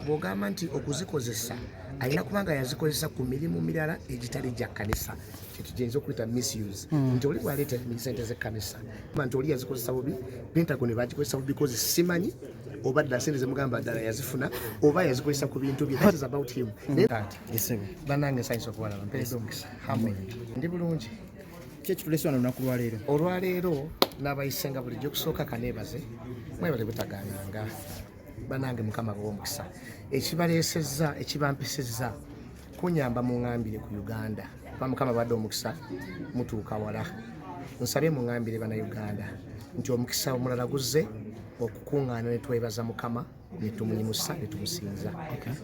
Bw'ogamba nti okuzikozesa, alina kubanga yazikozesa ku mirimu mirala egitali gya kkanisa, kyetugiyinza okuyita misuse, nti oli bwaleeta sente z'ekkanisa, nti oli yazikozesa bubi. Pentagon bagikozesa bubi because simanyi oba ddala sente zemugamba ddala yazifuna oba yazikozesa ku bintu bye. That is about him. Naye ati bannange, nsanyusa okubalaba. Mperedde omukisa. Hamwe ndi bulungi. Ki ekitulese wano olunaku lwaleero? Olwaleero n'abayise nga bulijjo. Okusooka kaneebaze, mwebale butagaananga. Banange, Mukama bawa omukisa. Ekibaleesezza, ekibampisizza, kunyamba muŋambire ku Uganda, kuba Mukama badde omukisa mutuuka wala. Nsabye muŋambire Bannayuganda nti omukisa omulala guzze okukuŋŋaana ne twebaza Mukama, ne tumuyimusa, ne tumusinza.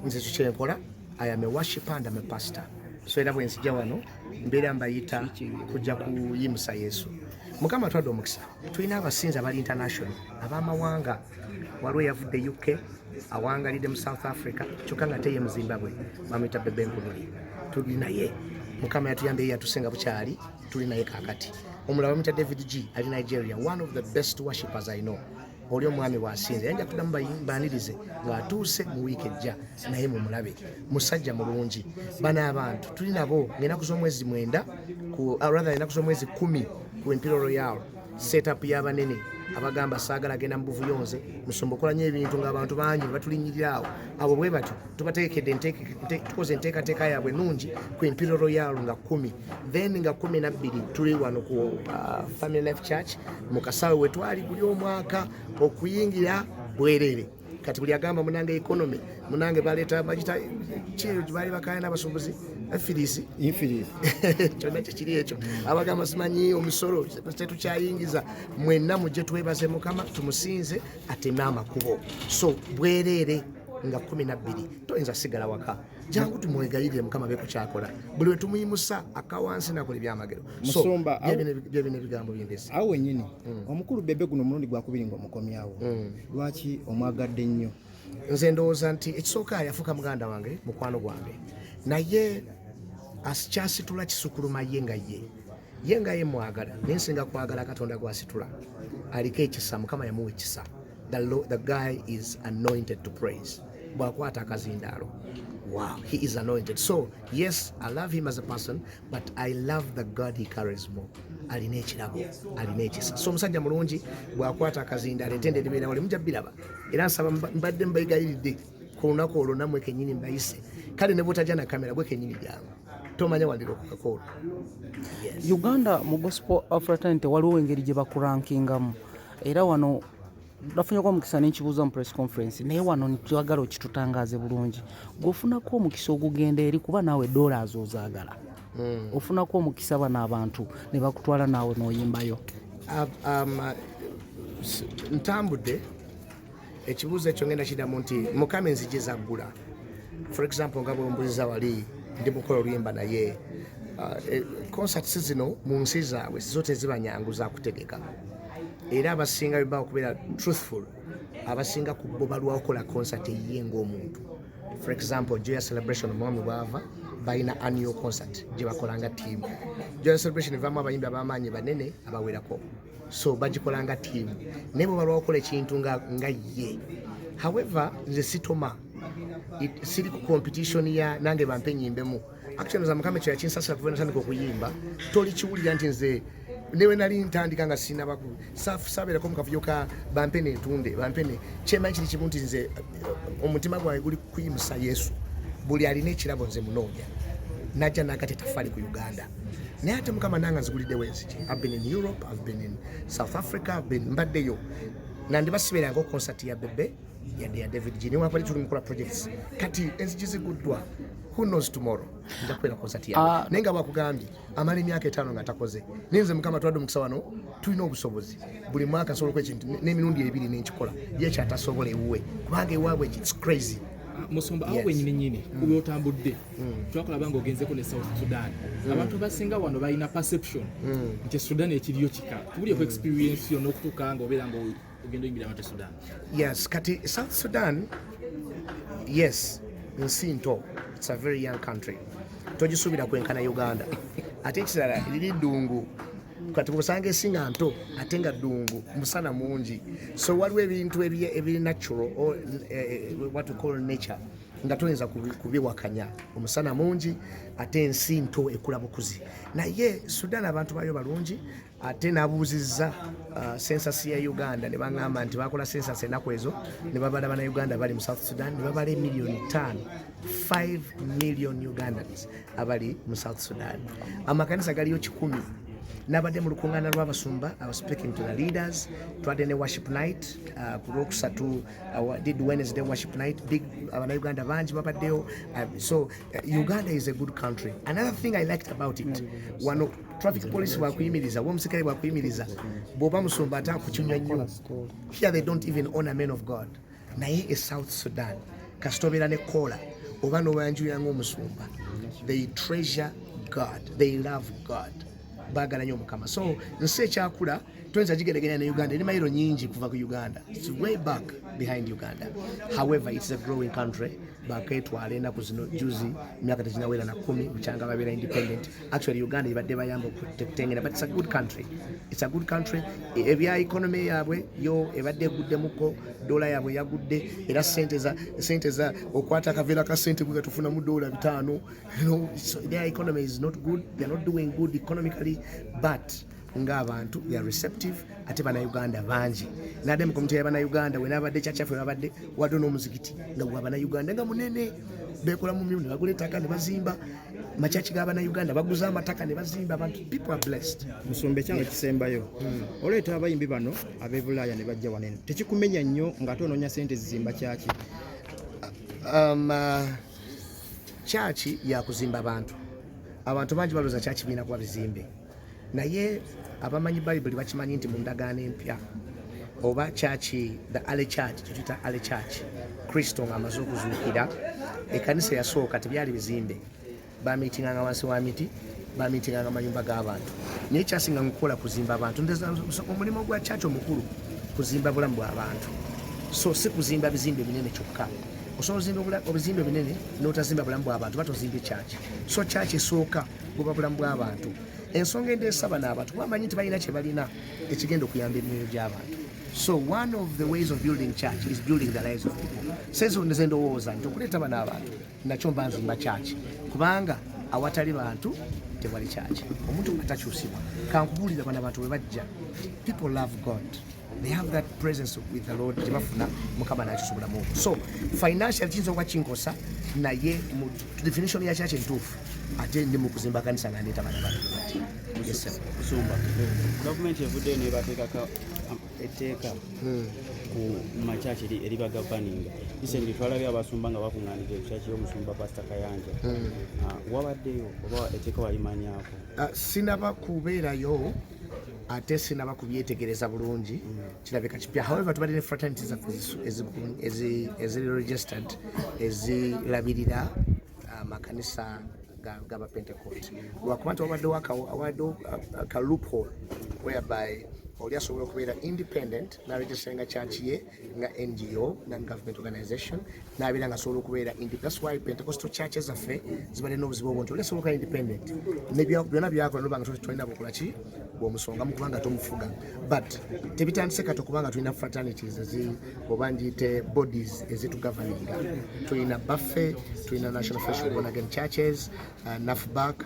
Nze ekyo kyenkola. I am a worshipper and am a pastor, so era bwe nzija wano mbeera mbayita kujja kuyimusa Yesu. Mukama atwadde omukisa, tulina abasinza abali international, ab'amawanga. Waliwo eyavudde UK, awangalidde mu South Africa, kyokka nga teye mu Zimbabwe, bamuyita Bebe Nkunuli. Tuli naye, Mukama yatuyambye, yatusenga bukyali, tuli naye kakati. Omulala bamuyita David G, ali Nigeria, one of the best worshippers I know. Oli omwami bwasinze yanja kuddamu banirize ng'atuuse mu wiiki ejja, naye mumulabe, musajja mulungi. Bano abantu tuli nabo ng'enaku z'omwezi 9 ku rather enaku z'omwezi 10 ku Imperial Royal, setup y'abanene abagamba saagala genda mu buvuyonze. Musumba, okola nnyo ebintu ng'abantu bangi batulinnyirira awo. Abo bwe batyo tubategekedde, tukoze enteekateeka yaabwe nungi ku Imperial Royal nga 10, then nga 12 tuli wano ku Family Life Church mu kasaawe we twali guli omwaka, okuyingira bwereere. Kati buli agamba munange economy, munange baleeta bagita kiro baali bakayana abasuubuzi efirisi. Infirisi. Kyonna kyekiri ekyo, abagamba simanyi omusolo tetukyayingiza, mwenna mujje twebaze Mukama, tumusinze, ateme amakubo. So bwereere nga 12, toyinza sigala waka, jangu tumwegayirire Mukama beeko kyakola. Buli we tumuyimusa akawansi nakola ebyamagero. So Musumba, byebino ebigambo byendesi. Awo wenyini, omukulu Bebe, guno omulundi gwakubiri ng'omukomyawo, lwaki omwagadde nnyo? Nze ndowooza nti ekisooka yafuuka muganda wange, mukwano gwange, naye kyasitula kisukuluma ye nga ye, ye nga ye mwagala, naye nsinga kwagala Katonda gwasitula. Aliko ekisa, Mukama yamuwa ekisa. The guy is anointed to praise. Bwakwata akazindaalo, wow, he is anointed. So yes, I love him as a person, but I love the God he carries more. Alina ekirabo, alina ekisa. So omusajja mulungi, bwakwata akazindaalo entende eribeera wali, mujja biraba. Era nsaba, mbadde mbayigayiridde ku lunaku olwo nammwe kenyini mbayise. Kale ne bwotajja na kamera, gwe kenyini jangu, tomanya wandira okukakoolo. Yes. Uganda mu gospel fraternity waliwo engeri gye bakurankingamu, era wano nafunyeko omukisa nenkibuuza mu press conference, naye wano ntwagala okitutangaaze bulungi. Gweofunako omukisa ogugenda eri, kuba naawe dollars ozaagala, ofunako omukisa bano abantu ne bakutwala naawe n'oyimbayo? Ntambudde. Ekibuuzo ekyo ngenda kiddamu nti Mukama enzigi zaggula. For example, nga bwembuliza wali ndi mukola oluyimba, naye concerts zino mu nsi zaabwe zo teziba nyangu za kutegeka, era abasinga beba okubeera truthful, abasinga ku bo balwawo okukola concert eyiye ng'omuntu. For example, Joyous Celebration, omwami bwava, balina annual concert gye bakola nga team. Joyous Celebration evaamu abayimbi ab'amaanyi banene abawerako, so bagikola nga team, naye bwe balwawo okukola ekintu nga ye. However, nze sitoma, siri ku competition ya nange bampe nyimbemu. Actually, za Mukama ekyo yakinsasira. Kuva natandika okuyimba, tolikiwulira nti nze newe nali ntandika nga sinaba saabeerako mu kavuyo ka bampe nentunde bampe ne kyemanyi. Kiri kimu nti nze omutima gwange guli kuyimusa Yesu. Buli alina ekirabo nze munoonya najja nakati etafaali ku Uganda, naye ate Mukama nange nziguliddewo enzigi. I've been in Europe, I've been in South Africa, I've been, mbaddeyo nandi basibeerangako concert ya Bebe yadde ya David G, newankubadde tuli mukola projects. Kati enzigi ziguddwa, who knows tomorrow nja kubeera concert yawe. Naye nga bwakugambye amala emyaka 5 nga takoze, naye nze Mukama twadde omukisa, wano tulina obusobozi, buli mwaka nsobola okukola ekintu n'emirundi ebiri nenkikola, ye kyatasobola ewuwe, kubanga ewaabwe it's crazy. Musumba, awo Yes. wenyini nyini kuba otambudde, twakulaba nga ogenzeko ne South Sudan. Abantu abasinga wano balina perception nti Sudan ekiriyo kika. Tubulye ku experience yo n'okutuuka nga obeera nga ogenda oyimbira abantu e Sudan. Yes, kati South Sudan, yes, nsi nto, it's a very young country, togisuubira kwenkana Uganda. Ate ekirala, liri ddungu. Kati bwosanga ensi nga nto ate nga ddungu, musana mungi, so waliwo ebintu ebiri natural or what we call nature nga toyinza kubiwakanya. Omusana mungi ate ensi nto, ekula bukuzi. Naye Sudan abantu bayo balungi. Ate nabuuzizza census ya Uganda ne baŋŋamba nti bakola census ennaku ezo ne babala Bannayuganda bali mu South Sudan ne babala emiliyoni 5, 5 million Ugandans abali mu South Sudan. Amakanisa galiyo 100. Nabadde mu lukuŋŋaana lw'abasumba. I was speaking to the leaders. Twadde ne worship night ku Lwokusatu, did Wednesday worship night, big. Abannayuganda bangi babaddeyo. So Uganda is a good country. Another thing I liked about it, wano traffic police bwakuyimiriza, omusirikale bwakuyimiriza, bw'oba musumba ate akukinywa nnyo. Here they don't even honor men of God. Naye e South Sudan kasita obeera ne kola oba n'obanjulira ng'omusumba, they treasure God, they love God, baagala nnyo Omukama. So nsi ekyakula, toyinza gigeregenya ne Uganda. Eri mayiro nyingi kuva ku Uganda. It's way back behind Uganda. However, it's a growing country. Baketwala ennaku zino, juzi emyaka teginawera na 10 bukyanga babeera independent. Actually Uganda ebadde bayamba okutengera, but it's a good country, it's a good country. Ebya economy yaabwe yo ebadde eguddemuko, dola yaabwe yagudde, era sente za okwata akaveera ka sente bwe gatufunamu $5. So their economy is not good, they are not doing good economically, but ng'abantu they are receptive. Ate Bannayuganda bangi. Nadde mu komite y'Abannayuganda we nabadde, kyakyaffe babadde wadde n'omuzikiti nga gwa Bannayuganda nga munene, bekola mu myumu ne bagula ettaka ne bazimba makyaki g'Abannayuganda, baguza amataka ne bazimba. Abantu, people are blessed. Musumba, ekyange kisembayo, oleeta abayimbi bano ab'e Bulaaya ne bajja wano eno, tekikumenya nnyo ng'ate onoonya sente zizimba kyaki? Kyaki yakuzimba abantu. Abantu bangi balowooza kyaki birina kuba bizimbe, naye abamanyi Bayibuli bakimanyi nti mu Ndagaano Empya oba kyaki, the early church, kyetuyita early church, Kristo ng'amaze okuzuukira, ekkanisa eyasooka tebyali bizimbe. Bamitinganga wansi wa miti, bamitinganga mayumba g'abantu, naye kyasinga mukukola kuzimba abantu. Omulimu gwa kyaki omukulu kuzimba bulamu bw'abantu, so si kuzimba bizimbe binene kyokka. Osobola ozimba obizimbe binene n'otazimba bulamu bw'abantu, ba tozimbye kyaki. So kyaki esooka buba bulamu bw'abantu. Ensonga endeesa bano abantu bamanyi nti balina kye balina ekigenda okuyamba emyoyo gy'abantu. So one of the ways of building church is building the lives of people. Senso nze ndowooza nti okuleeta bano abantu nakyo mba nzimba church, kubanga awatali bantu tewali church. Omuntu nga takyusibwa, kankubuulira, bano abantu bwe bajja, people love God, they have that presence with the Lord gye bafuna, Mukama nakisobolamu okwo. So financial kiyinza okuba kinkosa, naye mu definition ya church entuufu, ate ndi mu kuzimba kanisa nga ndeeta bana bantu bati. Yes, sir. Musumba, gavumenti evuddeyo nebateekako etteeka ku makyaki eribagavaninga. Recently twalabye abasumba nga bakuŋŋaanidde ku kyaki y'omusumba Pasita Kayanja. Ah, wabaddeyo oba etteeka walimanyako? Sinaba kubeerayo ate sinaba kubyetegereza bulungi, kirabika kipya. However, tubadde ne fraternity zaffe eziri registered ezirabirira amakanisa g'Abapentecost, lwakuba nti wabaddewo ka loophole whereby oli asobola okubeera independent naregisteringa church ye nga NGO, non government organization, nabeera nga asobola okubeera. That's why Pentecostal churches zaffe zibadde n'obuzibu obwo, nti oli asobola okuba independent byonna byakola noba nga tolina bukola ki bwomusongamu kubanga tomufuga. But tebitandise kati okubanga tulina fraternities ezi oba ngiyite bodies ezitugoverninga. Tulina baffe, tulina National Fellowship of Born Again Churches, NAFBAC,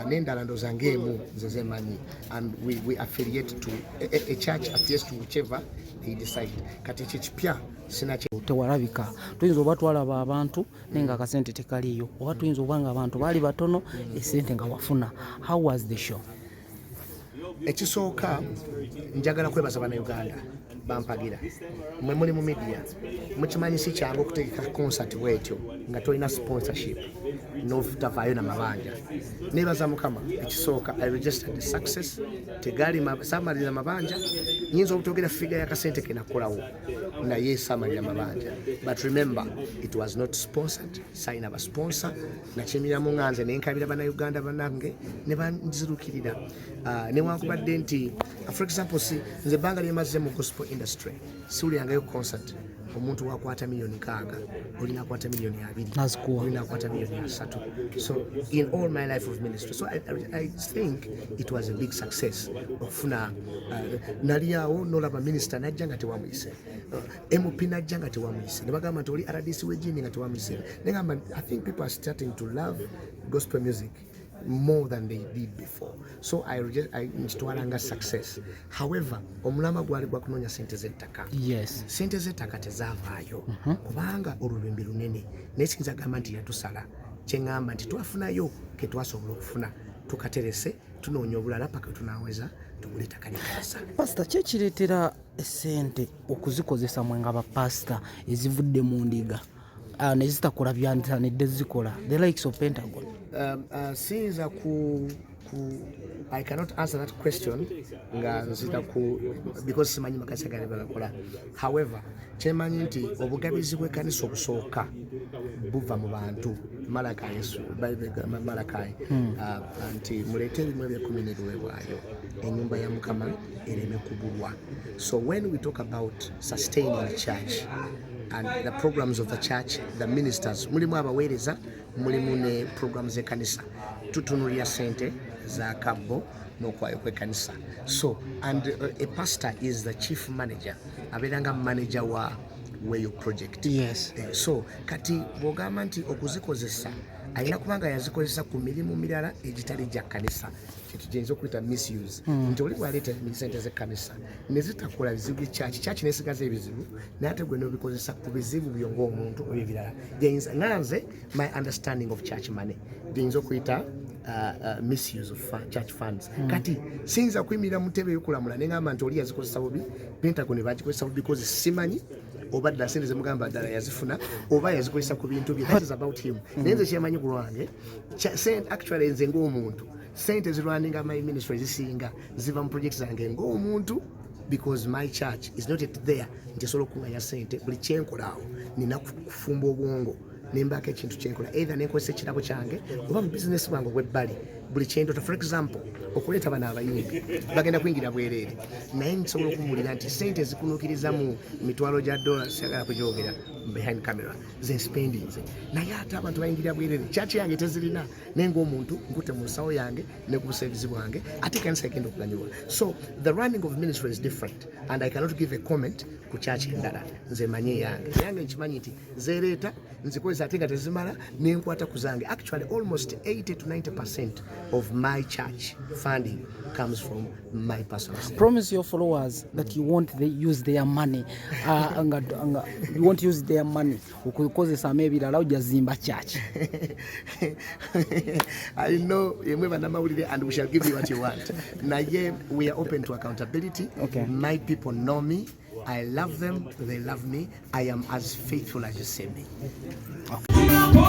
n'endala ndowooza ng'emu nze zemanyi, and we affiliate to a church affiliates to whichever they decide. Kati ekyo kipya sinakye. Tewalabika. Tuyinza oba twalaba abantu naye nga akasente tekaliiyo, oba tuyinza oba nga abantu baali batono, esente nga wafuna. How was the show? Ekisooka njagala kwebaza Bannayuganda bampagira. Mwe muli mu media mukimanyi si kyangu okutegeka concert bwetyo nga tolina sponsorship notavaayo namabanja. Nebaza Mukama, ekisooka I registered the success. Tegali samalira mabanja. Nyinza obutogera figure yakasente kenakolawo, naye samalira mabanja. But remember, it was not sponsored, sayina basponsor. Nakyemiramu nga nze nenkabira Bannayuganda banange ne banzirukirira. Newankubadde nti for example, si nze ebbanga lyemaze mu gospel industry siwulirangayo concert Omuntu wakwata 6 million, olina akwata 2 million, Nazikuwa. Olina akwata 3 million. So in all my life of ministry, so I think it was a big success okufuna. Nali awo nolaba minisita najja nga tewamuyise, MP najja nga tewamuyise, ne bagamba nti oli RDC wegini nga tewamuyise. Negamba, I think people are starting to love gospel music more than they did before, so I nkitwala nga success. However, omulama gwali gwakunoonya sente z'ettaka. Sente z'ettaka tezaavaayo kubanga olubimbi lunene, naye siyinza gamba nti yatusala. Kyeŋŋamba nti twafunayo ke twasobola okufuna, tukaterese, tunoonya obulala paka tunaweza tugule ettaka ly'ekkanisa. Pasita, ki ekireetera essente okuzikozesa mwe nga bapasita ezivudde mu ndiga, ne zitakola byantanidde zikola, the likes of Pentagon? Siyinza ku I cannot answer that question nga nzita ku, because simanyi makanisa gali bagakola. However, kyemanyi nti obugabizi bw'ekkanisa obusooka buva mu bantu. Malakayi, Yesu, Bible egamba, Malakayi, nti muleete ebimu ebyekumi n'ebiweebwayo, ennyumba ya Mukama ereme kubulwa. So when we talk about sustaining church and the programs of the church, the ministers, mulimu abaweereza, mulimu ne programs z'ekkanisa, tutunulira sente za kabbo n'okwayo kw'ekkanisa. So and a pastor is the chief manager, abeera nga manager wa weeyo project. So kati bw'ogamba nti okuzikozesa, alina kubanga yazikozesa ku mirimu mirala egitali gya kkanisa, kintu giyinza okuyita misuse, nti oli bwaleeta sente z'ekkanisa ne zitakola bizibu by'ekyaki, kyaki nesigaza ebizibu, naye ate gwe n'obikozesa ku bizibu byo ng'omuntu oba ebirala. Gyenyinza nga nze, my understanding of church money, gyenyinza okuyita misuse of church funds. Kati siyinza kuyimirira mu ntebe ey'okulamula neŋŋamba nti oli yazikozesa bubi, Pentagon bagikozesa bubi, because simanyi oba ddala sente zemugamba ddala yazifuna oba yazikozesa ku bintu bye. That is about him. Naye nze kyemanyi ku lwange, actually nze ng'omuntu, sente zirunninga my ministry zisinga ziva mu project zange ng'omuntu, because my church is not yet there nti esobola okukunganya sente. Buli kyenkola awo nina kufumba obwongo nembaako ekintu kyenkola, either nenkozesa ekirabo kyange oba mu bizinesi bwange obwebbali. Buli kyendota, for example, okuleeta bano abayimbi bagenda kuyingira bwereere, naye nsobola okumuwulira nti sente zikunuukiriza mu mitwalo gya dola, siyagala kugyogera behind camera, zenspendinze, naye ate abantu bayingira bwereere. Kyaki yange tezirina, naye ngaomuntu nkute mu nsawo yange ne ku busevizi bwange, ate kanisa egenda okuganyulwa. So the running of ministry is different and I cannot give a comment ku kyaki endala. Nze manyi eyange, eyange nkimanyi nti zereeta nzikozesa ate nga tezimala, nenkwata ku zange. Actually, almost 80 to 90% of my church funding comes from my personal savings. Promise your followers that you won't use their money, nga you won't use their money okukozesaamu ebirala, ojja zimba church. I know yemwe bannamawulire and we shall give you what you want. Naye we are open to accountability. My people know me. I love them, they love me. I am as faithful as you see me. Okay.